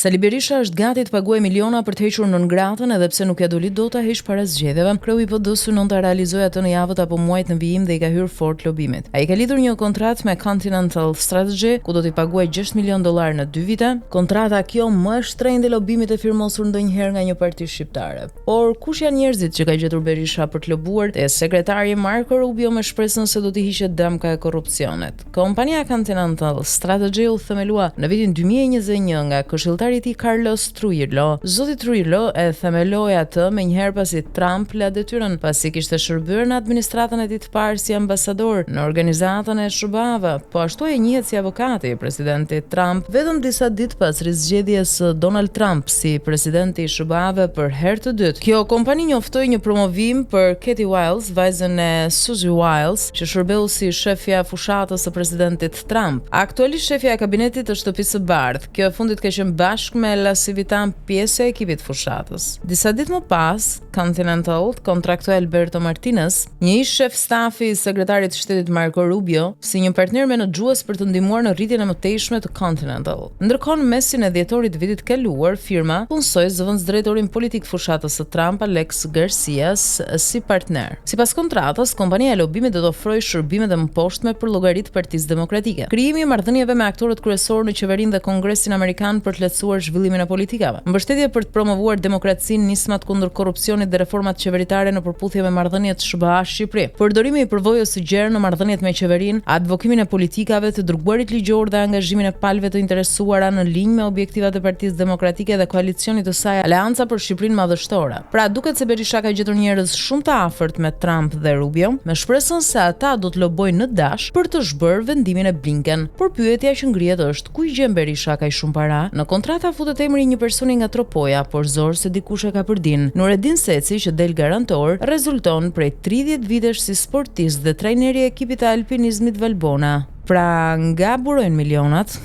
Sali Berisha është gati të paguajë miliona për të hequr non gratën edhe pse nuk ia doli dot ta heqë para zgjedhjeve. Kreu i PD synon ta realizojë atë në javët apo muajt në vijim dhe i ka hyrë fort lobimit. Ai ka lidhur një kontratë me Continental Strategy, ku do t'i paguajë 6 milionë dollarë në dy vite. Kontrata kjo më e shtrenjtë e lobimit e firmosur ndonjëherë nga një parti shqiptare. Por kush janë njerëzit që ka gjetur Berisha për të lobuar te sekretari Marco Rubio me shpresën se do t'i hiqet damka e korrupsionit? Kompania Continental Strategy u themelua në vitin 2021 nga këshilltari i tij Carlos Trujillo. Zoti Trujillo e themeloi atë menjëherë pasi Trump la detyrën, pasi kishte shërbyer në administratën e tij të parë si ambasador në organizatën e SHBA-ve. Po ashtu ai njihet si avokati i presidentit Trump. Vetëm disa ditë pas rizgjedhjes së Donald Trump si president i SHBA-ve për herë të dytë, kjo kompani njoftoi një promovim për Katie Wiles, vajzën e Susie Wiles, që shërbeu si shefja e fushatës së presidentit Trump. Aktualisht shefja e kabinetit të Shtëpisë së Bardhë, kjo e fundit ka qenë bashkë me LaCivitan pjesë e ekipit të fushatës. Disa ditë më pas, Continental kontraktoi Alberto Martinez, një ish-shef stafi i sekretarit të shtetit Marco Rubio, si një partner menaxhues për të ndihmuar në rritjen e mëtejshme të Continental. Ndërkohë, në mesin e dhjetorit të vitit të kaluar, firma punësoi zëvendësdrejtorin politik të fushatës së Trump, Alex Garcias, si partner. Sipas kontratës, kompania e lobimit do të ofrojë shërbimet e mëposhtme për llogari të Partisë Demokratike. Krijimi i marrëdhënieve me aktorët kryesorë në qeverinë dhe Kongresin amerikan për të lehtësuar zhvillimin e politikave. Mbështetje për të promovuar demokracinë, nismat kundër korrupsionit dhe reformat qeveritare në përputhje me marrëdhëniet SHBA-Shqipëri. Përdorimi i përvojës së gjerë në marrëdhëniet me qeverinë, advokimin e politikave, të dërguarit ligjor dhe angazhimin e palëve të interesuara në linjë me objektivat e Partisë Demokratike dhe koalicionit të saj Aleanca për Shqipërinë Madhështore. Pra, duket se Berisha ka gjetur njerëz shumë të afërt me Trump dhe Rubio, me shpresën se ata do të lobojnë në dash për të zhbërë vendimin e Blinken. Por pyetja që ngrihet është, ku i gjen Berisha kaq shumë para? Në kontrata futet emri i një personi nga Tropoja, por zor se dikush e kapërdin. Nuredin Seci, që del garantor, rezulton prej 30 vitesh si sportist dhe trajner i ekipit të alpinizmit Valbona. Pra, nga burojnë milionat?